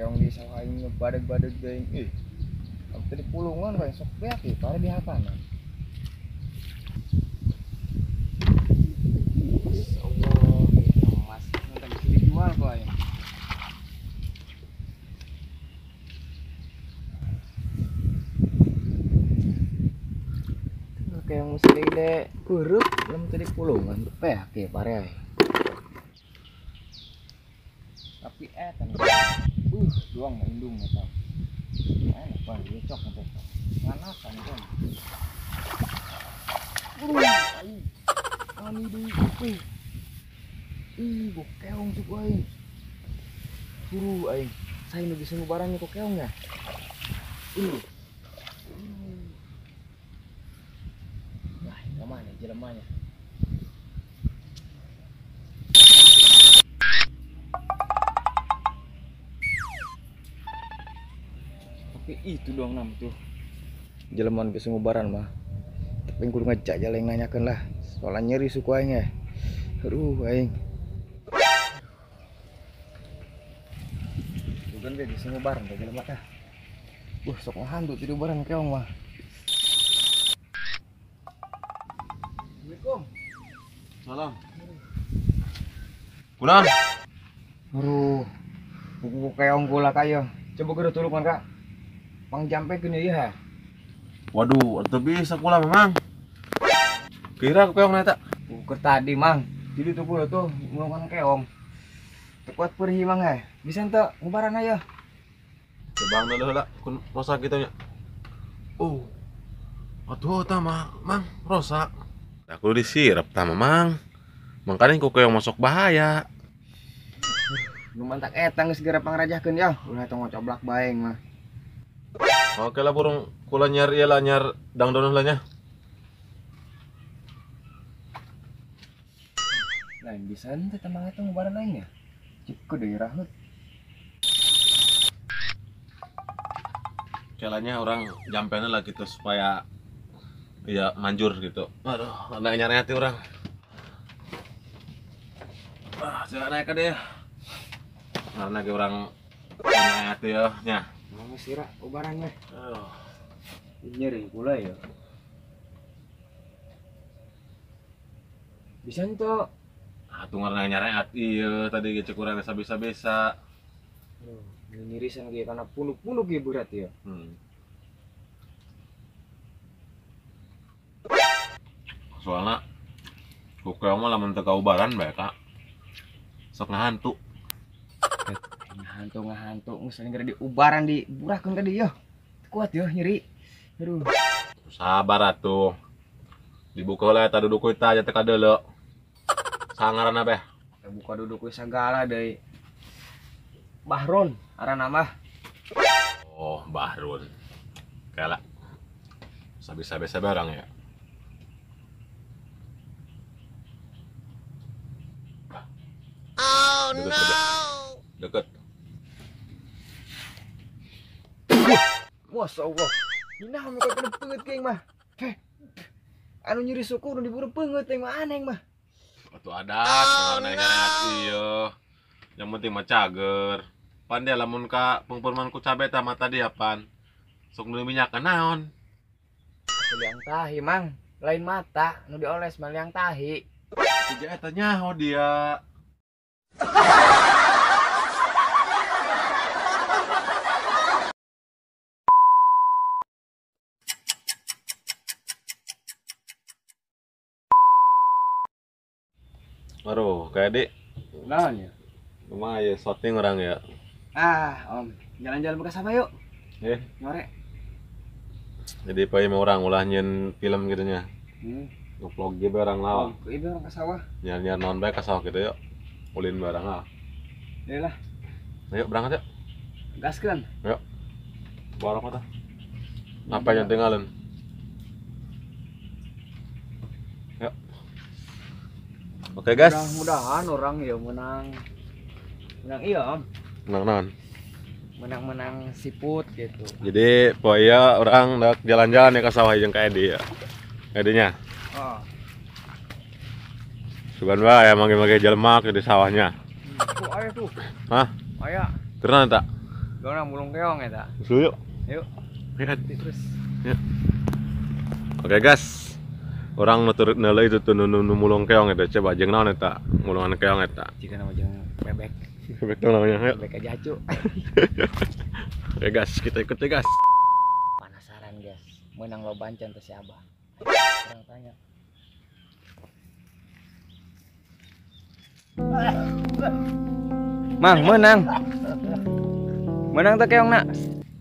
Keong di sawah aing ngebadag-badag deui ih. Tadi pulungan bae sok beak ieu pare di hapana. Allah, emas nanti bisa dijual kok aing. Keong mesti gede kuruk lem tadi pulungan beak ieu pare aing. Tapi eta doang indung eta. Enak pan cocok untuk nganakan kan. Aing. Ani deui euy. Ih, gua keong cuk aing. Buru aing. Saya nu bisa ngubarannya kok keong ya. Nah, ka mana jelemanya? Itu doang nam tuh jeleman geus ngubaran mah tapi kudu ngejajal yang nanyakeun lah soalnya nyeri suku aing ya. Aduh aing bukan ge geus ngubaran teh jelema tah. Sok ngahantu ti ubaran keong mah. Assalamualaikum. Salam. Kunaon? Aduh, buku keong kula kaya. Coba kudu tulungan Kak. Pang jampe gini ya. Waduh, atau bisa kula memang. Kira aku keong neta. Ukur tadi mang, jadi tuh kula tuh melakukan keong. Tekuat perih mang ya. Bisa ente ngubaran aja. Coba dulu lah, kun rosak gitu nya. Oh, aduh tama, mang rosak. Aku disirap tama mang. Makanya kok keong masuk bahaya. Nu mantak eta geus segera pangrajahkeun ya. Ulah tong ngocoblak baeng mah. Oke lah burung kula nyar ieu lah nyar dangdon lah nya. Lain bisa ente temang eta ngubaran aing ya. Cik deui rahut. Kelanya orang jampena lah gitu supaya ya manjur gitu. Aduh, ada nyari hati orang. Ah, jangan naik deh. Karena ge orang nyari hati ya nya. Mau sirah ubaran mah. Nyeri pula ya. Bisa ente. Atuh ngaranna nyari hati ieu tadi ge cek urang bisa-bisa. Aduh, nyirisan ge kana punuk-punuk ge berat ya. Soalna ku keong mah lamun teu kaubaran bae Kak. Sok ngahantu. Ngahantu geus geura diubaran diburahkeun ka dieu. Kuat yo nyeri. Aduh. Sabar atuh. Dibuka heula eta duduk kuita aja teh kadeuleu. Sangaranna beh. Buka duduk kuy sagala deui. Bahrun aranna mah. Oh, Bahrun. Kala. Sabisa-bisa barang ya. Oh deket, no. Deket. Masya Allah. Ini mah kena penget keng mah. Anu nyeri suku nu diburu penget teh mah aneh mah. Atuh adat, oh, no. Hati yo. Yang penting mah cager. Pan dia lamun ka pengperman ku cabe tah mata dia pan. Sok nu minyak naon. Atuh liang tahi mang, lain mata nu dioles mah liang tahi. Tiga eta nyaho dia. Aduh, kayak dek. Naon ya? Lumayan shooting orang ya. Ah, om, jalan-jalan bekas apa yuk? Nyore. Jadi apa mau orang ulah nyen film gitu nya. Ngevlog ge barang lah. Oh, ieu orang ke sawah. Nyiar-nyiar naon bae ka sawah gitu yuk. Ulin barang lah. Iyalah. Ayo berangkat yuk. Gaskeun. Yuk. Barok tah. Apa yang tinggalin? Yuk. Oke, guys. Mudah-mudahan orang ya menang. Menang iya, Om. Menang naon? Menang-menang siput gitu. Jadi poya orang dak jalan-jalan ya ke sawah jeung ka Edi ya. Edinya. Oh. Sugan wae ya mangge-mangge jelema di sawahnya. Tuh aya tuh. Hah? Aya. Terus tak? Gona mulung keong eta. Yuk. Yuk. Yuk. Terus. Yuk. Oke, guys. Orang nu turut neuleuh itu tuh nu mulung keong eta coba jeung naon eta? Mulungan keong eta. Jika nama jeung bebek. Bebek tuh namanya. Yuk. Bebek aja acu. Oke, guys, kita ikut ya, guys. Penasaran, guys. Menang lo bancan teh si Abah. Orang tanya. Mang, menang. Menang teh keong nak.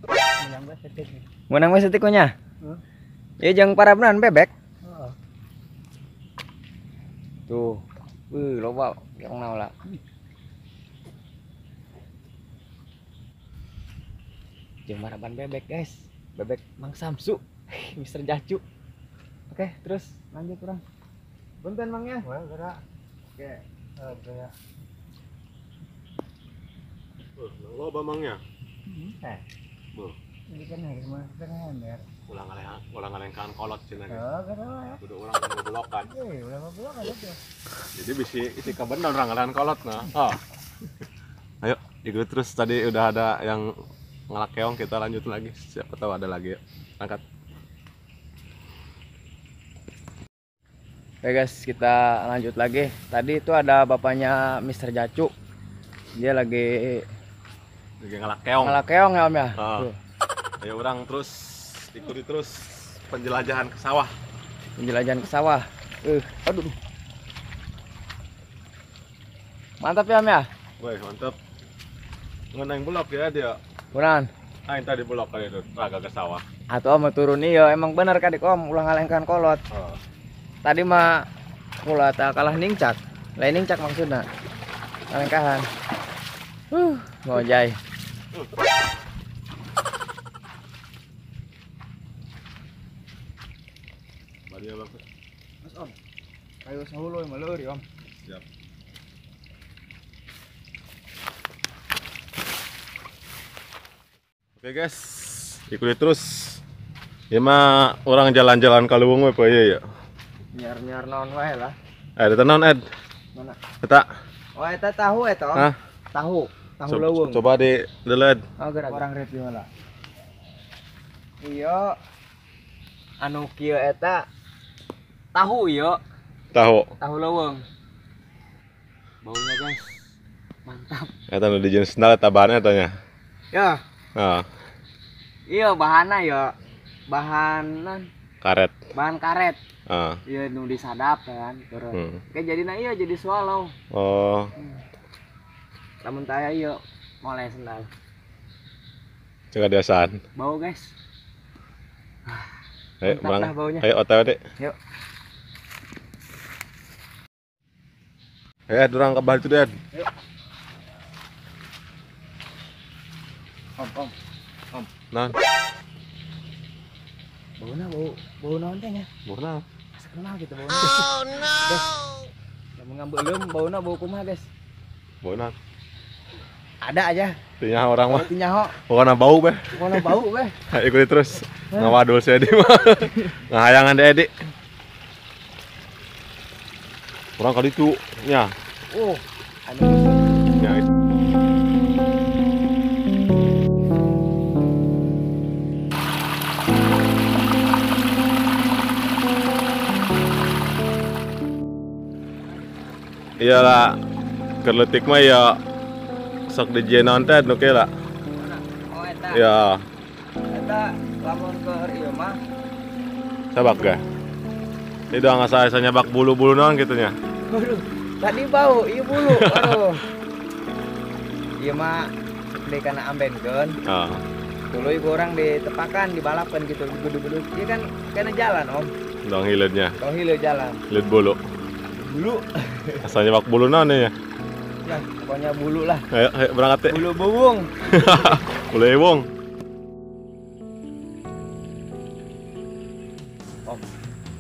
Menang bae setik. Menang bae setik nya. Ya jeung parabnan bebek. Heeh. Tuh. Loba keong naon lah. Jeung maraban bebek, guys. Bebek Mang Samsu, Mister Jacu. Oke, terus lanjut urang. Punten Mang ya. Wah, gerak. Oke. Gerak. Loba Mangnya. Eh. Buh. Ini kan hari mah setengah ember. Ulang ngalengkan kolot cenah. Oh, gerak. Kudu urang ngobelokan. Ulah ngobelokan atuh. Jadi bisi isi kabener urang ngalehan kolot nah. Oh. Ayo, ikut terus, tadi udah ada yang ngalak keong, kita lanjut lagi. Siapa tahu ada lagi ya. Angkat. Oke guys, kita lanjut lagi. Tadi itu ada bapaknya Mister Jacu. Dia lagi ngalak keong. Ngalak keong ya Om ya. Oh. Ayo orang terus ikuti terus penjelajahan ke sawah. Penjelajahan ke sawah. Aduh. Mantap ya Om ya? Woi, mantap. Ngenang blok ya dia. Kunan. Ah, yang tadi blok kali itu, agak ke sawah. Atau Om turun iya, emang bener kadik Om, ulah ngalengkan kolot. Oh. Tadi mah kula tak kalah ningcak. Lain ningcak maksudna. Ngalengkahan. Ngojay. Bari ya, Bang. Mas Om. Kayu sahulo mah leueur Om. Siap. Oke guys, ikuti terus. Ya mah orang jalan-jalan ka leuweung we poe ieu ya. Nyar-nyar naon wae lah. Eta naon Ed? Mana? Eta. Oh, eta tahu eta Om. Hah? Tahu, tahu leuweung. Coba di deled. Oh, gerak. Orang review lah. Iya. Anu kieu eta tahu ieu. Tahu. Tahu leuweung. Baunya guys. Mantap. Eta nu dijieun sendal eta bahanna eta nya. Ya. Ah. Iya, bahanna ya. Bahanan karet. Bahan karet. Ah. Iya nu disadap kan turun. Oke jadina iya jadi swallow. Oh. Lamun taya iya mulai sendal. Coba biasaan. Bau guys. Ayo, mantap lah baunya. Ayo OTW deh. Yuk. Ayo dorang ke batu deh. Yuk. Om, om. Om. Nah. Bau bau bau naon teh nya? Bau naon? Asa kenal gitu bau. Oh no. Guys. Lamun ngambil leum bauna bau kumaha, guys? Bau naon? Ada aja. Teu nyaho orang mah. Teu nyaho. Pokona bau beh. Pokona bau beh. Ikuti terus. Ngawadul si Edi mah. Ngahayangan deh Edi. Kurang kali itu nya. Oh, anu nya itu. Iyalah, kerletik mah ya sok dijieun teh nu kieu lah. Oh eta. Ya. Eta lamun keur ieu mah. Sabak ga? Itu nggak saya nyabak bulu-bulu naon gitu nya. Waduh, tadi bau ieu bulu. Aduh. Ieu mah di kana ambenkeun. Heeh. Tuluy ku urang ditepakan, dibalapan gitu, gudu-gudu. Ieu kan kana jalan, Om. Dong hileudnya. Dong hileud jalan. Hileud bulu. Bulu. Asalnya bak bulu naon ya? Ya, pokoknya bulu lah. Ayo, ayo berangkat deh. Bulu bubung. Boleh wong. Om,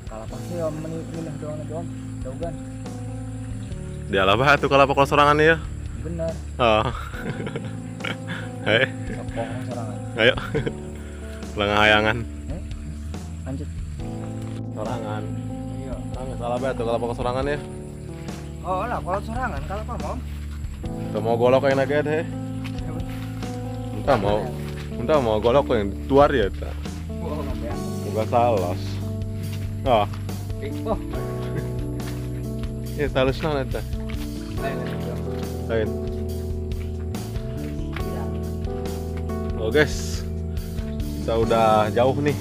kalapa sih om meninah doang itu om, jauhan. Dia lah tuh kalapa kalau sorangan ya. Benar. Oh. Hei. Sorangan. Ayo. Lengayangan. Lanjut. Sorangan. Iya. Rame salah tuh kalapa kalau sorangan ya. Oh lah kalau sorangan kalapa om. Tuh mau golok yang lagi deh. Entah mau golok yang tuar ya ta. Bukan salos. Oh. Oh. Ya salus nana ta. Lain. Oh guys, kita udah jauh nih.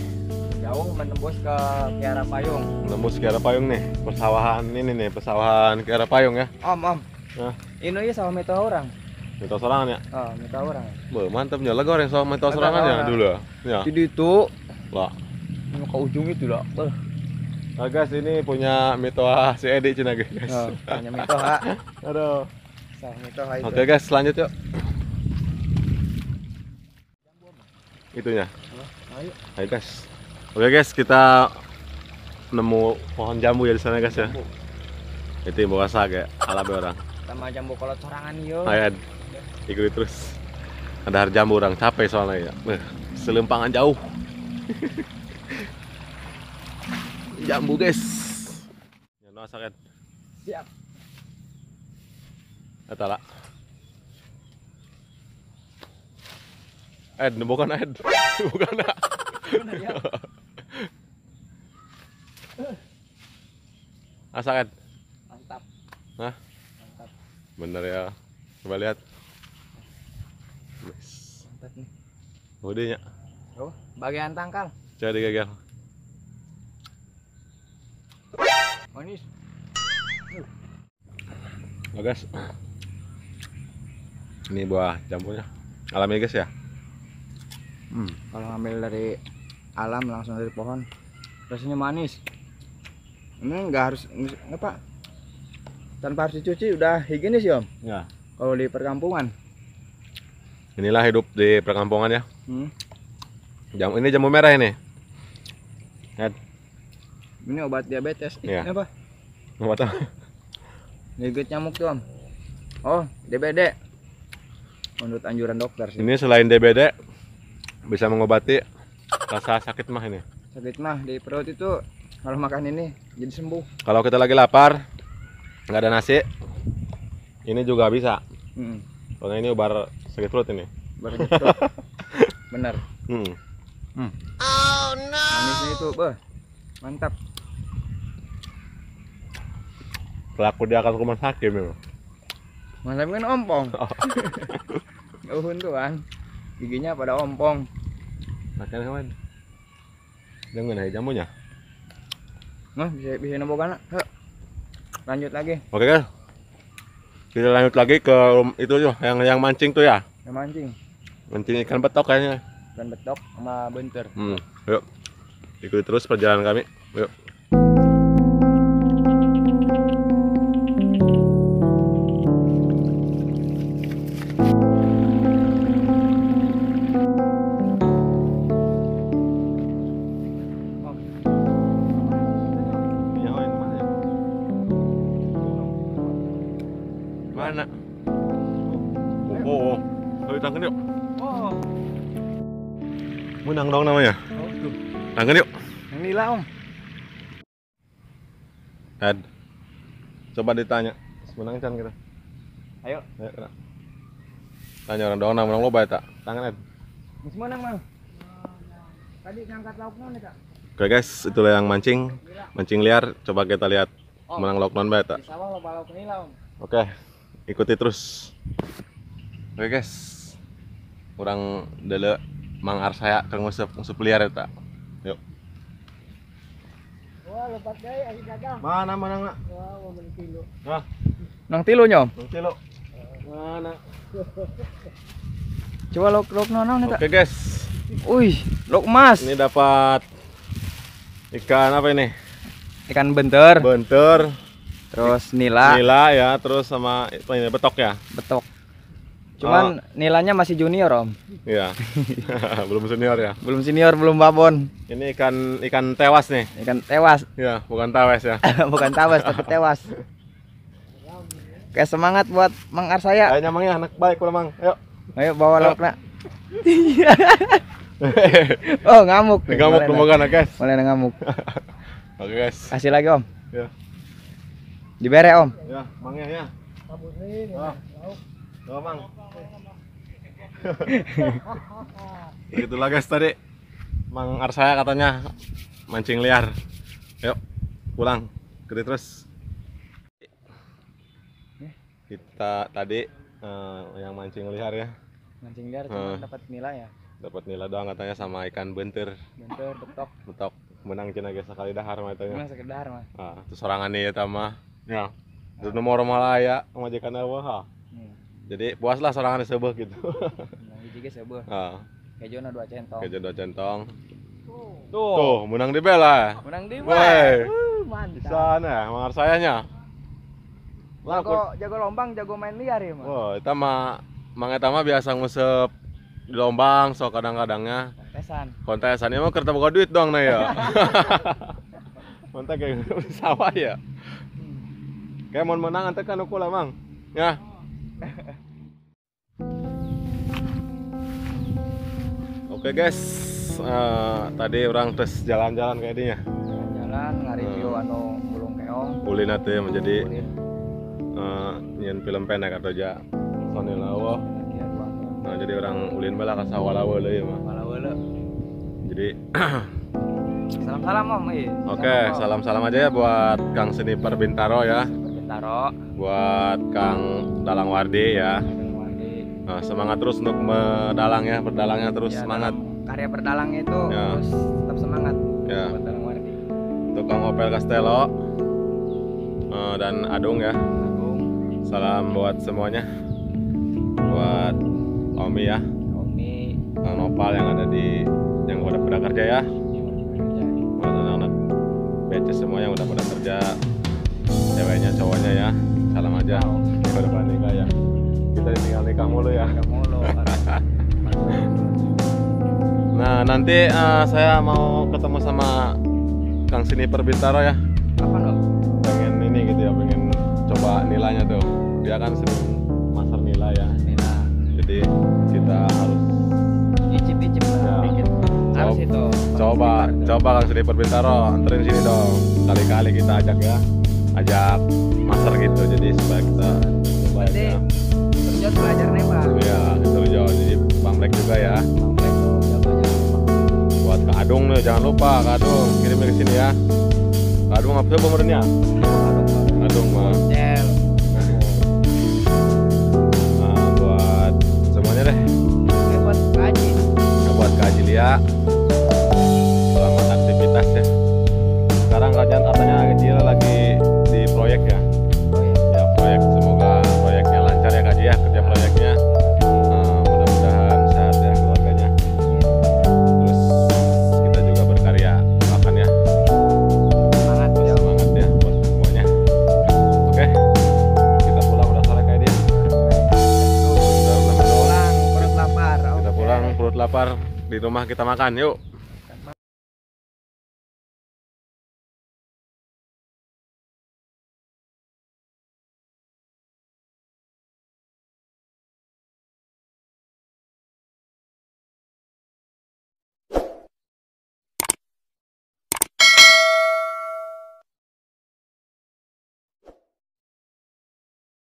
Jauh menembus ke Kiara Payung. Menembus Kiara Payung nih, persawahan ini nih, persawahan Kiara Payung ya. Om, om. Nah. Ini ya sawah metoa orang. Metoa sorangan ya? Oh, metoa orang. Be, mantap nya lega orang sawah metoa sorangan ya dulu. Ya. Jadi itu lah. Ke ujung itu lah. Nah guys, ini punya metoa si Edi cina guys. Oh, punya metoa. Aduh. Sawah metoa itu. Oke guys, lanjut yuk. Itunya. Ayo. Ayo guys. Oke guys, kita nemu pohon jambu ya di sana guys ya. Itu yang bawa saga ala orang. Sama jambu kalau sorangan yo. Ayo, ikuti terus. Ada har jambu orang capek soalnya ya. Selempangan jauh. Jambu guys. Ya no sakit. Siap. Eta lah. Ed, bukan Ed. Bukan. Ya. Asak Ed. Mantap. Hah? Mantap. Bener ya. Coba lihat. Nice. Mantap nih. Udahnya. Oh, bagian tangkal. Jadi gagal. Manis. Oh guys. Ini buah jambunya. Alami guys ya. Kalau ngambil dari alam langsung dari pohon, rasanya manis. Ini nggak harus apa, tanpa harus dicuci udah higienis ya om. Ya. Kalau di perkampungan. Inilah hidup di perkampungan ya. Ini jambu merah ini. Lihat. Ini obat diabetes. Ya. Ini apa? Obat apa? Gigit nyamuk tuh om. Oh, DBD. Menurut anjuran dokter sih. Ini selain DBD bisa mengobati rasa sakit mah ini. Sakit mah di perut itu kalau makan ini jadi sembuh. Kalau kita lagi lapar, nggak ada nasi, ini juga bisa. Soalnya ini obat sakit perut ini. Obat sakit perut. Benar. Oh no. Manisnya itu, beh, mantap. Pelaku dia akan ke rumah sakit memang. Mantap kan ompong. Uhun tuh kan. Giginya pada ompong. Makan kawan. Jangan ada jambunya. Nah, bisa nemu kan? Lanjut lagi. Oke guys. Kita lanjut lagi ke itu tuh yang mancing tuh ya. Yang mancing. Mancing ikan betok kayaknya. Ikan betok sama benter. Yuk. Ikuti terus perjalanan kami. Yuk. Mana? Oh, ayo tangkap yuk. Oh. Menang dong namanya. Oh, tuh. Tangkap yuk. Yang nila om. Ed, coba ditanya. Menang can kita. Ayo. Ayo, kena. Tanya orang dong, menang lo bae tak? Tangan Ed. Masih menang, Mang. Tadi ngangkat lauknya nih, Kak. Oke guys, itulah yang mancing, mancing liar. Coba kita lihat menang lauk non bae tak? Di sawah loba lauk nila, Om. Oke. Ikuti terus. Oke guys, orang dele Mang Arsaya ke ngusep liar ya tak. Yuk. Wah, lepas deh, aing dagang. Mana mana nak? Wah, mau beli kilo. Hah? Nang tilu nyom? Nang tilu. Mana? Coba lok lok nonong nih, Kak. Oke guys. Wih, lok emas. Ini dapat ikan apa ini? Ikan benter. Benter. Terus nila. Nila ya, terus sama apa ini, betok ya? Betok. Cuman nilainya masih junior, Om. Iya. Belum senior ya. Belum senior, belum babon. Ini ikan tewas nih. Ikan tewas. Iya, bukan tawes ya. Bukan tawes tapi tewas. Oke, semangat buat Mang Arsaya. Ayo Mang ya, anak baik pulang Mang. Ayo. Ayo bawa laukna. Oh, ngamuk. Ngamuk lumayan guys. Mulai ngamuk. Oke guys. Kasih lagi, Om. Ya. Dibere, Om. Ya, Mang ya. Oh. Oh, Mang. Begitulah guys tadi. Mang Arsaya katanya mancing liar. Yuk, pulang. Gede terus. Kita tadi yang mancing liar ya. Mancing liar cuma dapat nila ya. Dapat nila doang katanya sama ikan bentir. Bentir, betok. Betok. Menang cina guys sekali dahar mah itanya. Menang sekali dahar mah. Ah, terus sorangan ieu eta mah. Ya. Terus nomor malaya majikan eueuh ha. Jadi puaslah sorangan seubeuh gitu. Menang hiji ge seubeuh. Heeh. Kejona 2 centong. Kejo 2 centong. Tuh, menang di bela. Menang di bela. Mantap. Bisa nah, Mang Arsayanya. Jago lombang, jago main liar ya, Mang. Oh, eta mah Mang eta mah biasa nguseup di lombang sok kadang-kadangnya. Kontesan. Kontesan ieu mah keur teu boga duit dong nah ya. Kontek kayak di sawah ya. Kayak mau menang ante kan ukur lah, Mang. Ya. Oke guys, tadi orang terus jalan-jalan kayaknya. Jalan-jalan ngareview anu bulung keong. Ulin atuh ya menjadi nyen film pendek atau ja Sony Lawo. Nah, jadi orang ulin bala ka sawah lawe leuy mah. Jadi salam-salam Om. Oke, salam-salam aja ya buat Kang Sniper Bintaro ya. Bintaro. Buat Kang Dalang Wardi ya. Nah, semangat terus untuk mendalang ya, berdalangnya terus ya, semangat. Karya berdalangnya itu ya. Terus tetap semangat ya. Buat Dalang Wardi. Untuk Kang Opel Castello dan Adung ya. Agung. Salam buat semuanya. Buat Omi ya. Omi. Kang Nopal yang ada di yang udah pada kerja ya. Buat anak-anak BC semua yang udah pada kerja, ceweknya cowoknya ya. Salam aja. Udah pada nikah ya. Kita tinggal nikah mulu ya. Nah, nanti saya mau ketemu sama Kang Sniper Bintaro ya. Kapan, Om? Pengen ini gitu ya, pengen coba nilainya tuh. Dia kan sering master nilai ya. Nila. Jadi kita harus icip-icip lah ya. Dikit. Harus itu. Coba Kang Sniper Bintaro anterin sini dong. Kali-kali kita ajak ya. Ajak master gitu. Jadi supaya kita coba ya. Terjun belajar nembak. Iya, terjun. Jadi Bang Black juga ya. Bang Black tuh jagonya. Buat Kak Adung nih, jangan lupa Kak Adung kirim ke sini ya. Kak Adung apa sih pemerintahnya? Adung mah. Nah, buat semuanya deh. Buat Kak Haji. Buat Kak Haji Lia. Selamat aktivitas ya. Sekarang kerjaan katanya kecil lagi di proyek ya. Ya proyek, semoga proyeknya lancar ya Kak Haji ya, kerja proyeknya. Mudah-mudahan sehat ya keluarganya. Terus kita juga berkarya makan ya. Semangat ya. Semangat ya buat semuanya. Oke. Kita pulang udah sore kayak dia. Udah pulang perut lapar. Kita pulang perut lapar, di rumah kita makan yuk.